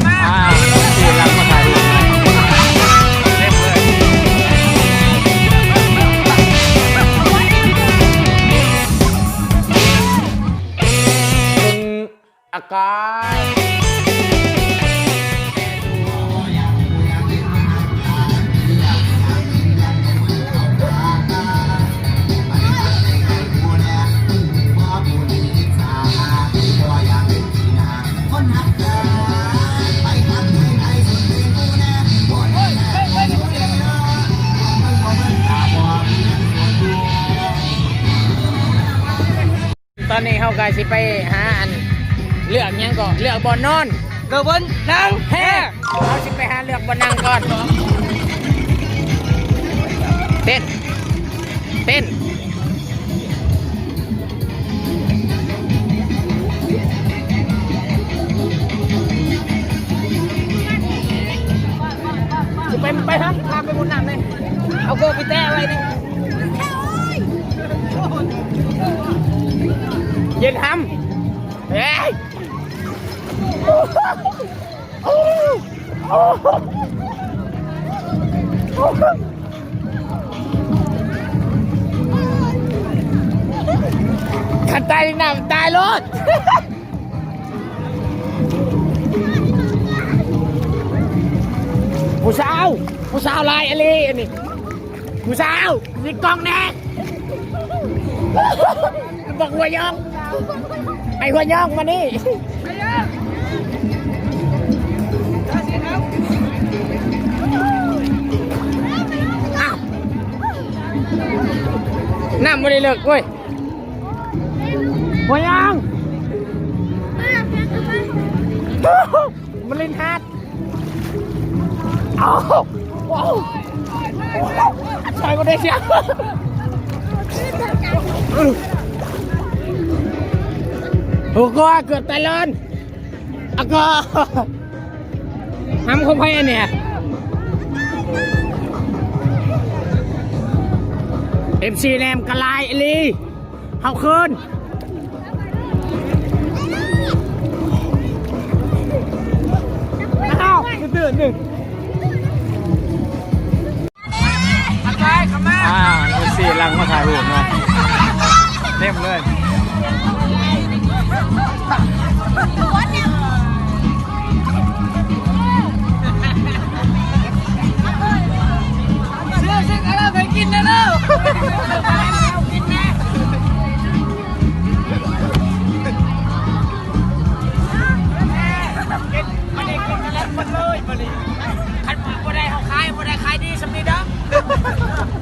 ອ່າ ທີ່ຫຼັງມາຖ່າຍຮູບ ເຕັມເລີຍ ອາກາຍ. ຕອນນີ້ເຮົາກໍຊິໄປຫາອັນ ເລືອກຫຍັງເກາະ ເລືອກບ່ອນນອນ ເລືອກບ່ອນນັ່ງແຮ ເຮົາຊິໄປຫາເລືອກບ່ອນນັ່ງກ່ອນ ເຕັ້ນ ເຕັ້ນ ໄປ ໄປທາງ ທາງໄປບົນນ້ຳເລີຍ ເອົາເກີບໄປແຕະໄວ້ນີ້ ເຢັນຫຳ ເອີຍ ຄັນຕາຍໃນນ້ຳ ຕາຍໂລດ. ຜູ້ສາວ ຜູ້ສາວຫຼາຍອີ່ຫຼີອັນນີ້ ຜູ້ສາວ ຕິດກ້ອງແດ່ ບັກຫົວຍອງ ໄອ້ຫົວຍອງມານີ້ ນ້ຳບໍ່ໄດ້ເລິກເວີຍ. ບໍ່ຫຍັງ ມາຫຼິ້ນຫາດ ເອົາ ໂອ້ ໃສ່ບໍ່ໄດ້ສຽງ ໂອ້ ກະເກືອບຕາຍເລີນ ອາກາ ຫຳຂອງໃຜອັນນີ້ ເອັຟຊີແນມກະຫຼາຍອີ່ຫຼີ ເຮົາຄືນ ອ້າວ ຕື່ນໆ ອ່າ ເອັຟຊີຫຼັ່ງມາຖ່າຍຮູບເນາະ ເຕັມເລີຍ ຊື້ ຊື້ກະລາໄປກິນແດ່ເດີ ກິນ ມານີ້ກິນກະແລັບໝົດເລີຍ ມານີ້ ຄັນບໍ່ໄດ້ເຮົາຂາຍ ບໍ່ໄດ້ຂາຍດີສ່ຳນີ້ດອກ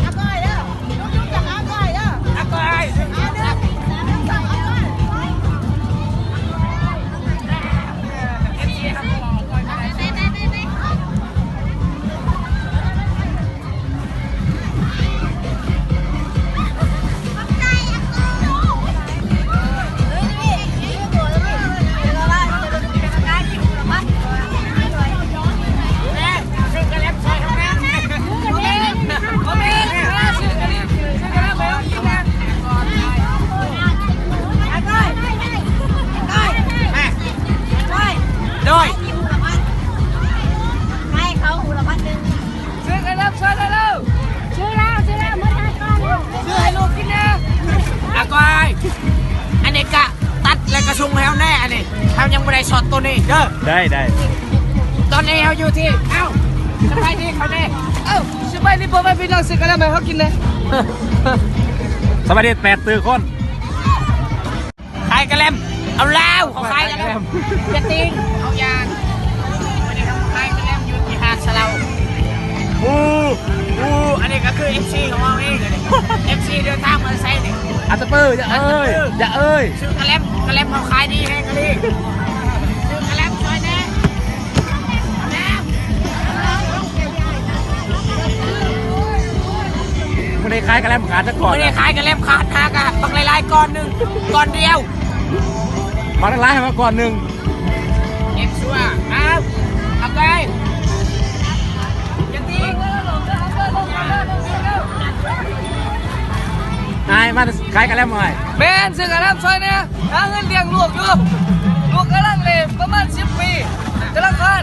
ອາກ້ອຍເດີ ລຸງໆ ຈະອາກ້ອຍເດີ ອາກ້ອຍ ເອັຟຊີ ເຮົາບໍ່ອອກກ້ອຍກໍໄດ້ ໂດຍ ໃຫ້ເຂົາຫູລະພັນໜຶ່ງ. ຊື້ກະແລັບຊ່ອຍແດ່ເດີ ຊື້ແລ້ວ ຊື້ແລ້ວ ໝົດຫ້າກ້ອງແລ້ວ ຊື້ໃຫ້ລູກກິນແດ່ ອາກ້ອຍ ອັນນີ້ກະຕັດແລ້ວກະສົ່ງໃຫ້ເຮົາແດ່ ອັນນີ້ເຮົາຍັງບໍ່ໄດ້ຊັອດໂຕນີ້ເດີ ໄດ້ ໄດ້ ຕອນນີ້ເຮົາຢູ່ທີ່ ເອົ້າ ສະບາຍດີເຂົາແດ່ ເອົ້າ ສະບາຍດີພໍ່ແມ່ພີ່ນ້ອງ ຊື້ກະແລັບໃຫ້ເຮົາກິນແດ່ ສະບາຍດີແປດຕື້ຄົນ. ຂາຍກະແລັມ ເອົາລາວ ເຂົາຂາຍກະແລັມ ຢ່າຕິງ ເອົາຢາງ ມື້ນີ້ເຮົາຂາຍກະແລັມຢູ່ທີ່ຫາດສະເຫຼົາ ໂອ້ ໂອ້ ອັນນີ້ກະຄືເອັຟຊີຂອງເຮົາເອງ ອັນນີ້ ເອັຟຊີເດີນທາງມາແຕ່ໄສນີ້ ອັດຕະປື ຢ່າເອີຍ ອັດຕະປື ຢ່າເອີຍ ຊື້ກະແລັມ ກະແລັມເຮົາຂາຍດີແຮງອີ່ຫຼີ ຊື້ກະແລັມຊ່ອຍແດ່. ມື້ນີ້ຂາຍກະແລັມຂາດຈັກກ້ອນ ມື້ນີ້ຂາຍກະແລັມຂາດ ຫາກະບັກຫຼາຍໆ ກ້ອນໜຶ່ງ ກ້ອນດຽວ ບັກຫຼາຍໆ ໃຫ້ມາກ້ອນໜຶ່ງ ເກັບຊົ່ວ ເອົາ ເອົາໄປ ຢ່າຕິງ ອ້າຍ ມາຂາຍກະແລັມ ອ້າຍ ແມ່ນ ຊື້ກະແລັມຊ່ອຍແດ່ ຫາເງິນລ້ຽງລູກຢູ່ ລູກກຳລັງເລນປະມານສິບປີ ກຳລັງຄານ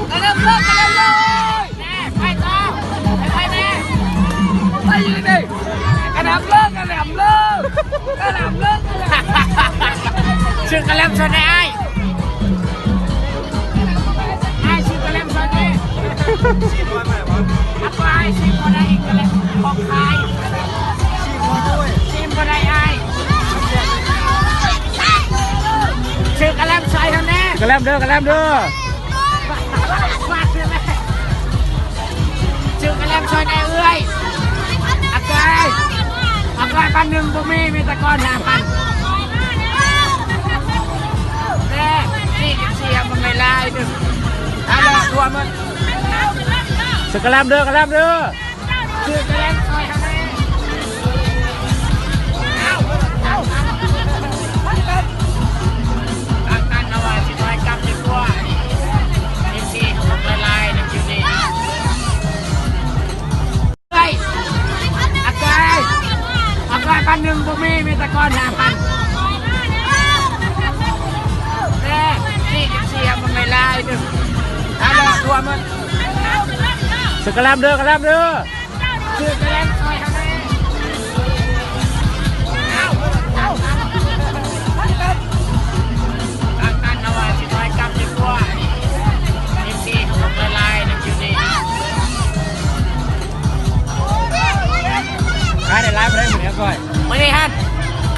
ກະແລັມເລີກ ກະແລັມເລີກ ແນ່ ໄປຕໍ່ ໄປແນ່ ໄປຢູ່ນີ້ ກະແລັມເລີກ ກະແລັມເລີກ ກະແລັມເລີກ ກະແລັມເລີກ ຊື້ກະແລັມຊ່ອຍແນ່ອ້າຍ ອ້າຍຊື້ກະແລັມຊ່ອຍແນ່ ອັບອ້າຍຊື້ບໍ່ໄດ້ກະແລັມຂອງຂາຍ ຊີມບໍ່ໄດ້ອ້າຍ ຊື້ກະແລັມຊ່ອຍເຮົາແນ່ ກະແລັມເດີ ກະແລັມເດີ. ຊື້ກະແລັມຊ່ອຍແດ່ເອື້ອຍ. ອາກອຍ ອາກອຍ ພັນໜຶ່ງບໍ່ມີ ມີແຕ່ກ່ອນຫ້າພັນ. ແນ່ ນີ້ເອັຟຊີເອົາມາຫຼາຍໆ ເດີ ອາ ເລາະທົ່ວໝົດ. ຊື້ກະແລັມເດີ ກະແລັມເດີ. ອາກອຍ ອາກອຍ ພັນໜຶ່ງບໍ່ມີ ມີແຕ່ກ່ອນຫ້າພັນ. ແນ່ ນີ້ເອັຟຊີເອົາມາຫຼາຍໆ ເດີ ອາ ເລາະທົ່ວໝົດ. ຊື້ກະແລັມເດີ ກະແລັມເດີ. ຂາຍໄດ້ຫຼາຍປານໃດມື້ນີ້ ອາກອຍ? ມື້ນີ້ຫັ້ນ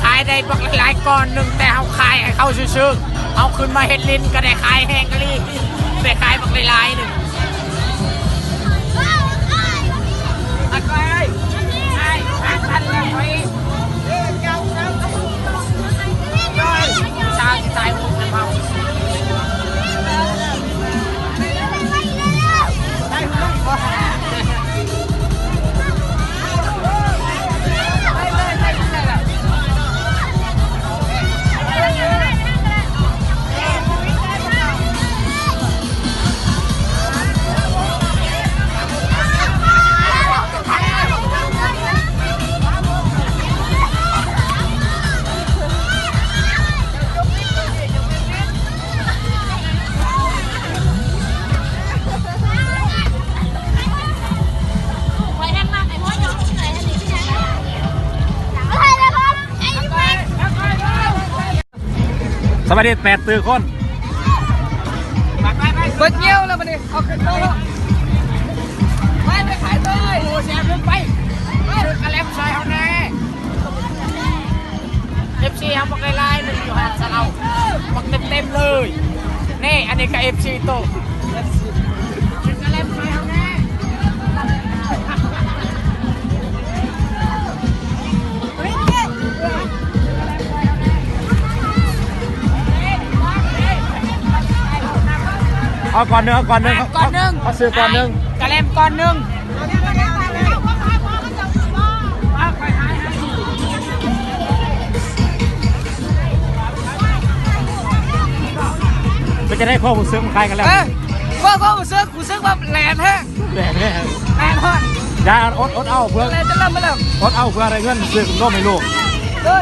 ຂາຍໄດ້ບັກຫຼາຍໆ ກ່ອນໜຶ່ງ ແຕ່ເຮົາຂາຍໃຫ້ເຂົາຊື່ໆ ເຮົາຂຶ້ນມາເຮັດຫຼິ້ນກະໄດ້ຂາຍແຮງອີ່ຫຼີ ໄດ້ຂາຍບັກຫຼາຍໆ ໜຶ່ງ. ສະບາຍດີ ແປດຕື້ຄົນ. ເບິດຍ່ຽວແລ້ວບັດນີ້ ເອົາຂຶ້ນໂຕະ ໄປ ໄປຂາຍຕໍ່. ໂອ້ ແຊບເກີນໄປ ກະແລັມຊ່ອຍເຮົາແນ່. ເອັຟຊີເຮົາບັກຫຼາຍໆ ໜຶ່ງຢູ່ຫັ້ນຊະເອົາ ບັກເຕັມໆ ເລີຍ. ນີ້ ອັນນີ້ກະເອັຟຊີໂຕ. ເອົາກ່ອນໜຶ່ງ ເອົາກ່ອນໜຶ່ງ ກ່ອນໜຶ່ງ ເອົາຊື້ກ່ອນໜຶ່ງ ກະແລັມກ່ອນໜຶ່ງ. ເປັນຈັ່ງໃດຄວາມຮູ້ສຶກຂາຍກະແລັມ? ເອີ ຄວາມ ຄວາມຮູ້ສຶກ ຮູ້ສຶກວ່າແລ່ນແຮງ ແລ່ນແຮງ ແລ່ນຮອດ ຢ່າ ອົດ ອົດເອົາເພື່ອ ແລ່ນຈະລຳມາແລ້ວ ອົດເອົາເພື່ອໄດ້ເງິນຊື້ຂະໜົມໃຫ້ລູກ. ເອີ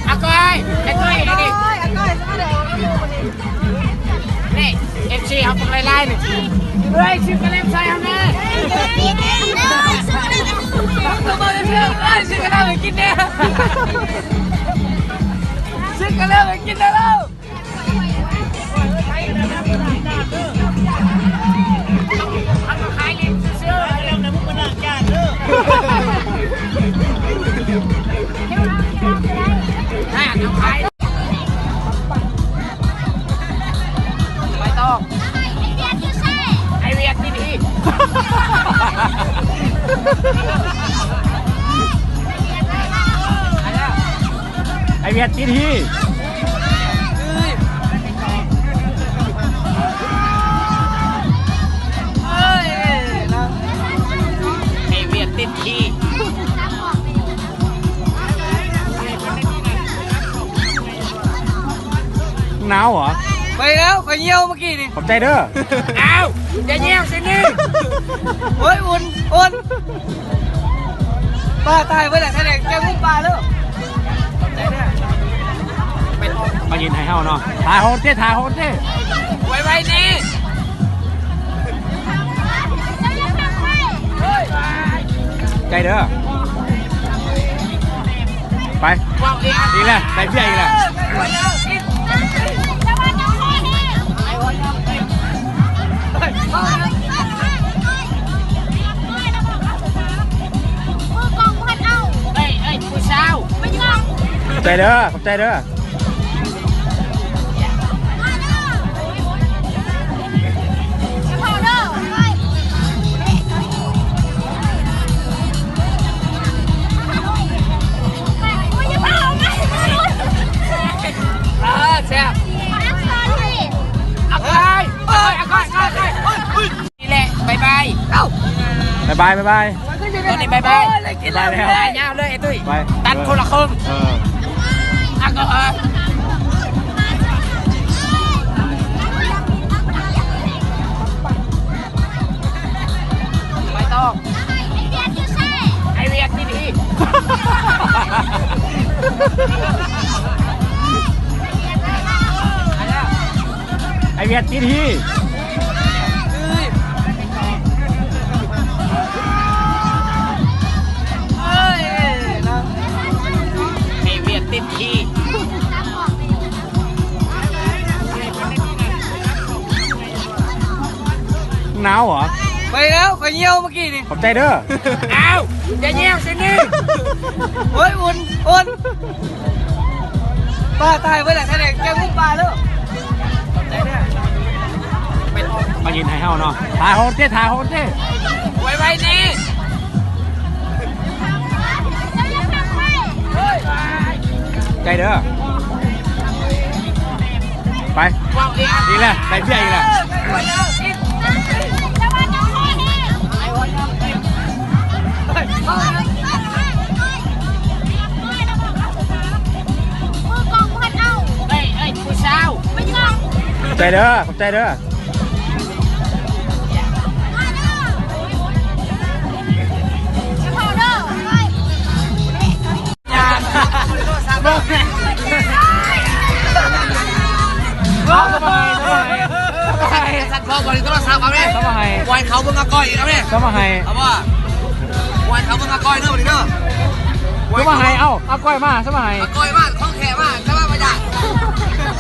ອາກອຍ ອາກອຍ ອາກອຍ ນີ້ ເອັຟຊີເຮົາບັກຫຼາຍໆ ນີ້ ເອີຍ ຊື້ກະແລັມໃສ່ເຮົາແນ່ ຊື້ກະແລັມໃຫ້ກິນແນ່ ຊື້ກະແລັມໃຫ້ກິນແນ່ລາວ. ໄປຕໍ່ ໄອວຽດ ໄອວຽດ ທີ່ດີ ໄອວຽດ ທີ່ດີ. ໄອວຽດ ຕິດຂີ້ ໜາວຫວາ? ໄປແລ້ວ ຂ້ອຍຍ່ຽວເມື່ອກີ້ນີ້. ຂອບໃຈເດີ. ອ້າວ ຢ່າຍ່ຽວຊິນີ້. ໂອ້ຍ ອຸ່ນ ອຸ່ນ. ປາຕາຍເບິດແລ້ວ ແສດງແກງໝູປ່າເລີຍ. ມາກິນໃຫ້ເຮົາເນາະ. ຖ່າຍໂຮນເຕ້ ຖ່າຍໂຮນເຕ້. ໄວໆແດ່. ໃຈເດີ. ໄປ ອີກແລ້ວ ໄດ້ເບຍອີກແລ້ວ. ມືກອງບໍ່ທັນເອົາ. ເອີຍ ເອີຍ ຜູ້ສາວ ໄປກອງ. ໃຈເດີ ຂອບໃຈເດີ. ເອີ ແຊບ ເອົາໄປ ເອີ ເອົາໄປ ເອົາໄປ ເອົາໄປ. ນີ້ແຫຼະ ບາຍບາຍ ເອົ້າ ບາຍບາຍ ບາຍບາຍ ໂຕນີ້ບາຍບາຍ ບາຍບາຍແລ້ວ ຍາວເລີຍໄອ້ຕຸ້ຍ ໄປ ຕັດຄົນລະເຄິ່ງ ເອີ ອັກກໍ ເອີ ໄປຕໍ່ ໄອ້ວຽດຢູ່ໃສ ໄອ້ວຽດຢູ່ພີ້ ໄປແລ້ວ. ໄອ້ວຽດຕິດຮີ ໄອ້ວຽດຕິດຮີ. ໜາວເຫວາ? ໄປແລ້ວ ຂ້ອຍຍ່ຽວເມື່ອກີ້ນີ້. ຂອບໃຈເດີ. ອ້າວ ຢ່າຍ່ຽວຊິນີ້. ໂອ້ຍ ອຸ່ນ ອຸ່ນ. ປາຕາຍເບິດແລ້ວ ສະແດງແກງໝູປ່າເດີ. ມາກິນໃຫ້ເຮົາເນາະ. ຖ່າຍໂຮນເຈ້ ຖ່າຍໂຮນເຈ້. ໄວໆນີ້. ໃຈເດີ. ໄປ ອີກແລ້ວ ໄດ້ເບຍອີກແລ້ວ. ໃຈເດີ ຂອບໃຈເດີ. ເອົາ ສະບາຍ ສະບາຍ ສະບາຍ. ສັດພໍ່ບໍລິໂທລະສັບເອົາແມ່ ສະບາຍ. ປ່ອຍເຂົາເບິ່ງອາກ້ອຍອີກເອົາແມ່ ສະບາຍ. ເອົາບໍ່ ປ່ອຍເຂົາເບິ່ງອາກ້ອຍເດີ ບັດນີ້ເດີ. ສະບາຍ ເອົາ ອາກ້ອຍມາ ສະບາຍ. ອາກ້ອຍມາ ຂອງແທ້ມາ ສະບາຍ ບໍ່ຢາກ.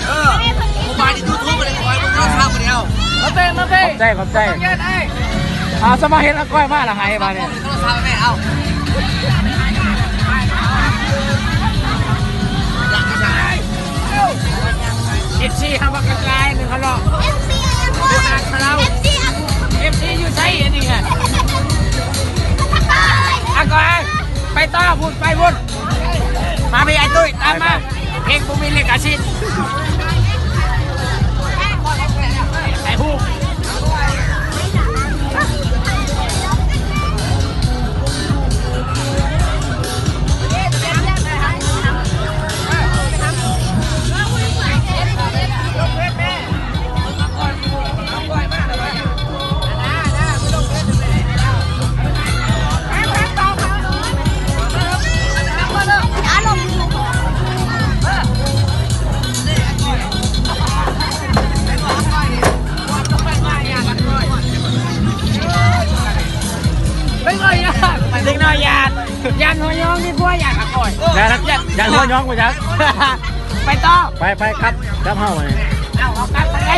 ເອີ ຜູ້ບາຍທີ່ຢູທູບ ບໍ່ໄດ້ປ່ອຍເບິ່ງໂທລະສັບ ບັດນີ້ເອົາ ມາເຕະ ມາເຕະ. ຂອບໃຈ ຂອບໃຈ. ອ່າ ສະມາເຫັນອາກ້ອຍມາລະໄຫ້ບາດນີ້ ໂທລະສັບແມ່ເອົາ. ເອັຟຊີເຮົາບັກກະຈາຍໜຶ່ງເຂົາເນາະ ເອັຟຊີ ເອັຟຊີຢູ່ໃສອັນນີ້ຫັ້ນ. ອາກ້ອຍ ໄປຕໍ່ພຸ້ນ ໄປພຸ້ນ. ມາພີ່ ໄອ້ຕຸ້ຍ ຕາມມາ. ເພງບໍ່ມີລິຂະສິດ ໄອ້ຫູ. ເດັກນ້ອຍຢ້ານ ຢ້ານຫົວຍອງດີກວ່າຢ້ານອາກ້ອຍ. ຢ້ານ ຢ້ານຫົວຍອງບໍ່ຈັກ. ໄປຕໍ່ ໄປ ໄປ ກັບ ກັບເຮົານີ້. ເອົາ ເອົາກັບໄປໄດ້.